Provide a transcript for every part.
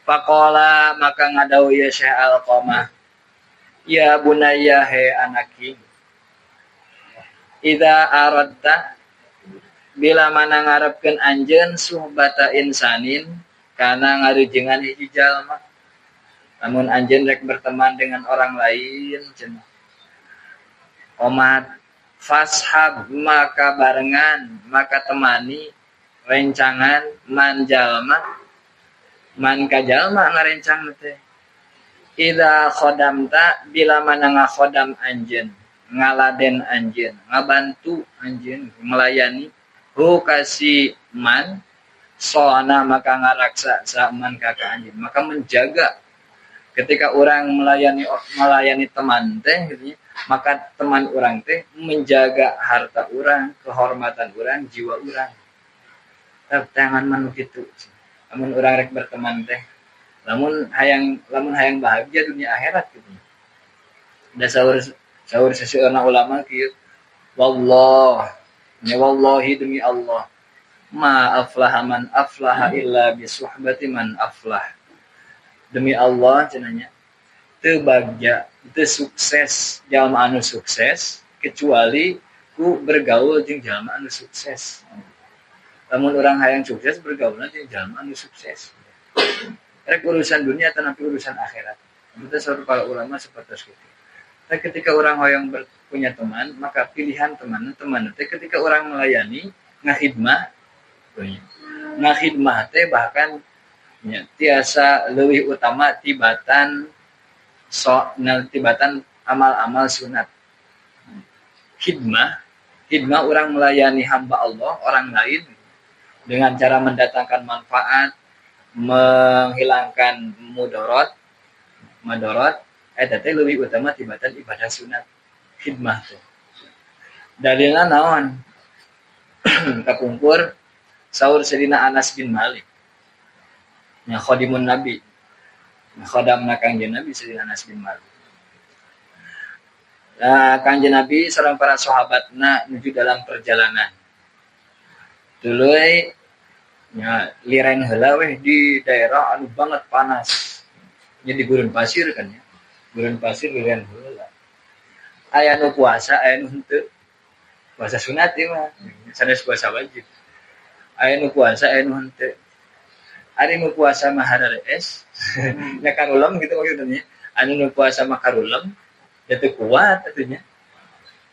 Faqala maka ngadau ya Syekh Alqamah, ya bunayya he anaki, idza aradta bila mana ngarepkeun anjeun suhbata insanin kana ngarujengan hiji jalma, lamun anjeun rek berteman dengan orang lain cenah omat fashab maka barengan maka temani rencangan man jalma man kajalma ngarencang teh idza khodamta bila mana ngakhodam anjeun ngaladen anjeun ngabantu anjeun melayani hu kasi man sona maka ngaraksa sa man ka anjeun, maka menjaga ketika orang melayani teman teh gitu, maka teman orang teh menjaga harta orang, kehormatan orang, jiwa orang. Tangan man kitu. Lamun urang rek berteman teh, lamun hayang bahagia dunia akhirat gitu. Da saur seseueurna ulama kieu, wallah, nya wallahi demi Allah, ma aflaha man aflaha illa bi suhbati man aflah. Demi Allah cenah nya, teu bagja, teu sukses jalma anu sukses kecuali ku bergaul jeung jalma anu sukses. Lamun urang hayang sukses bergaulna jeung jalma anu sukses. Rek urusan dunia tetapi urusan akhirat. Itu saur para ulama seperti itu. Tapi ketika orang hayang punya teman, maka pilihan teman teh ketika orang melayani ngahidmah, ngahidmah teh bahkan nya, tiasa leuwih utama tibatan tibatan amal-amal sunat. Khidmah orang melayani hamba Allah, orang lain dengan cara mendatangkan manfaat, menghilangkan mudorot, eta teh leuwih utama tibatan ibadah sunat, khidmah teh. Dalilna naon? Kapungkur saur Sayyidina Anas bin Malik. Nya khadimun Nabi. Khodamna Kangjeng Nabi Sayyidina Anas bin Malik. Nah, Kangjeng Nabi sareng para sahabatna menuju dalam perjalanan. Tuluy nya liren heula weh di daerah anu banget panas. Nya di gurun pasir kan ya. Gurun pasir liren heula. Aya nu puasa, aya nu henteu. Puasa sunat ieu mah, sanes puasa wajib. Aya nu puasa, aya nu henteu. Ari nu puasa mah hararees, nya karulem gitu maksudnya. Anu nu puasa mah karulem, da teu kuat atuh nya.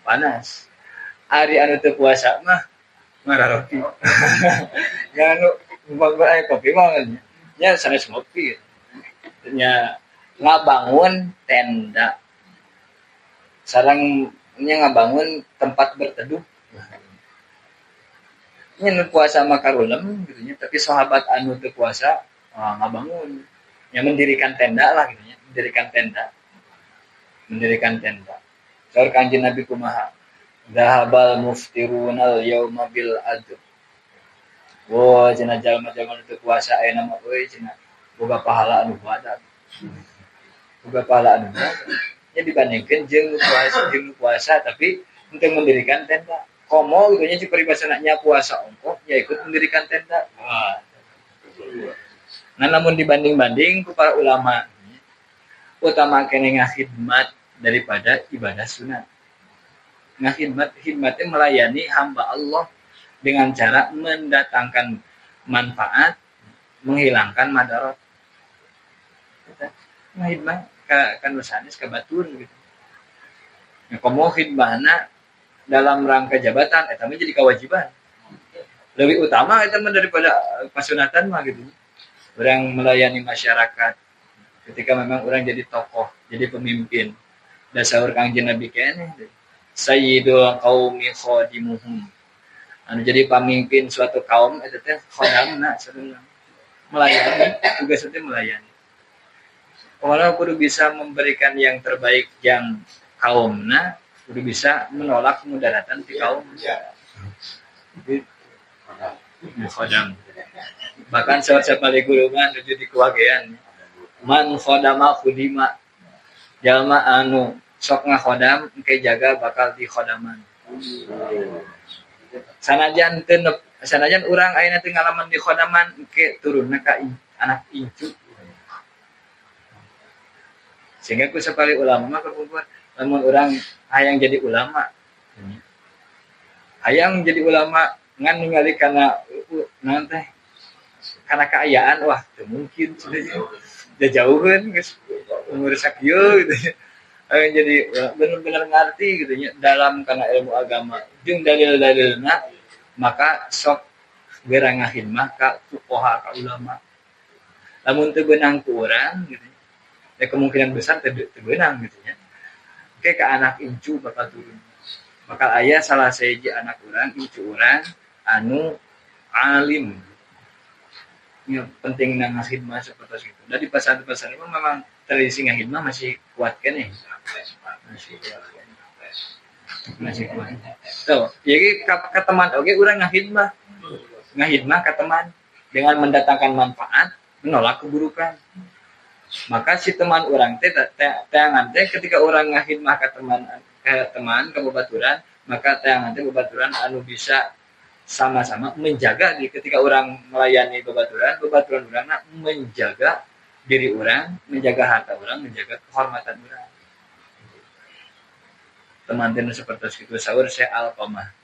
Panas. Ari anu teu puasa mah ngararopi. Nya anu umpama aya kopi mah nya sanes ngopi. Nya ngabangun tenda. Sareng nya ngabangun tempat berteduh. Nya nu puasa mah karulem gitu nya, tapi sahabat anu teu puasa ngabangun. Nya mendirikan tenda lah gitu nya, mendirikan tenda. Saur Kanjeng Nabi kumaha? Zahabal muftirunal yauma bil adl. Wo cenah jalma-jalma nu teu puasa ayeuna mah euy cenah boga pahala anu badak. Boga pahala anu badak. Nya dibandingkeun jeung puasa tapi henteu mendirikan tenda. Komo gitu nya paribasana nya puasa ongkoh nya ikut mendirikan tenda. Wah. Nah, namun dibanding-banding ku para ulama utama kene ngakhidmat daripada ibadah sunat. Ngakhidmat, khidmatnya melayani hamba Allah dengan cara mendatangkan manfaat, menghilangkan madarat. Ngakhidmat ka nu sanes ka batur gitu. Nya komo khidmahna dalam rangka jabatan eta mah jadi kewajiban. Lebih utama eta mah daripada pasunatan mah gitu. Orang melayani masyarakat ketika memang orang jadi tokoh, jadi pemimpin. Da saur Kangjeng Nabi keneh sayyidul qaumi khadimuhum. Anu jadi pamimpin suatu kaum eta teh khodamna sabenerna. Melayani, tugas teh melayani. Orang kudu bisa memberikan yang terbaik yang kaumna, kudu bisa menolak kemudaratan di kaum. Gitu. Khodam. Bahkan saur sapali guru mah nuju di kewagean. Man khodama khudima. Jalma anu sok ngakhodam engke jaga bakal dikhodaman. Sanajan teu sanajan urang ayeuna teu ngalaman dikhodaman engke turunna ka anak incu. Sehingga ku sapali ulama mah kapungkur lamun urang hayang jadi ulama. Hayang jadi ulama ngan ningali kana naon teh kana kaayaan wah teu mungkin cenah jauheun geus umur sakieu gitu. Hayang jadi bener-bener ngarti gitu nya dalam kana ilmu agama jeung dalil-dalilna maka sok geura ngahidmah ka fuqaha ka ulama. Lamun teu beunang ku urang gitu ya kemungkinan besar teu beunang gitu nya. Oke ka anak incu bakal turun. Bakal aya salah sahiji anak urang incu urang anu alim. Nya penting na ngahidmah seperti itu. Da di pasar-pasar mah memang tradisi ngahidmah masih kuat keneh. Masih kuat. Masih kuat. Tuh, jadi ka teman oge urang ngahidmah. Ngahidmah ka teman dengan mendatangkan manfaat, menolak keburukan. Maka si teman urang teh teangan teh ketika urang ngahidmah ka teman ka babaturan, maka teangan teh babaturan anu bisa sama-sama menjaga di ketika orang melayani babaturan, babaturan urangna menjaga diri orang, menjaga harta orang, menjaga kehormatan orang. Teman teh seperti itu saur saya Alqamah.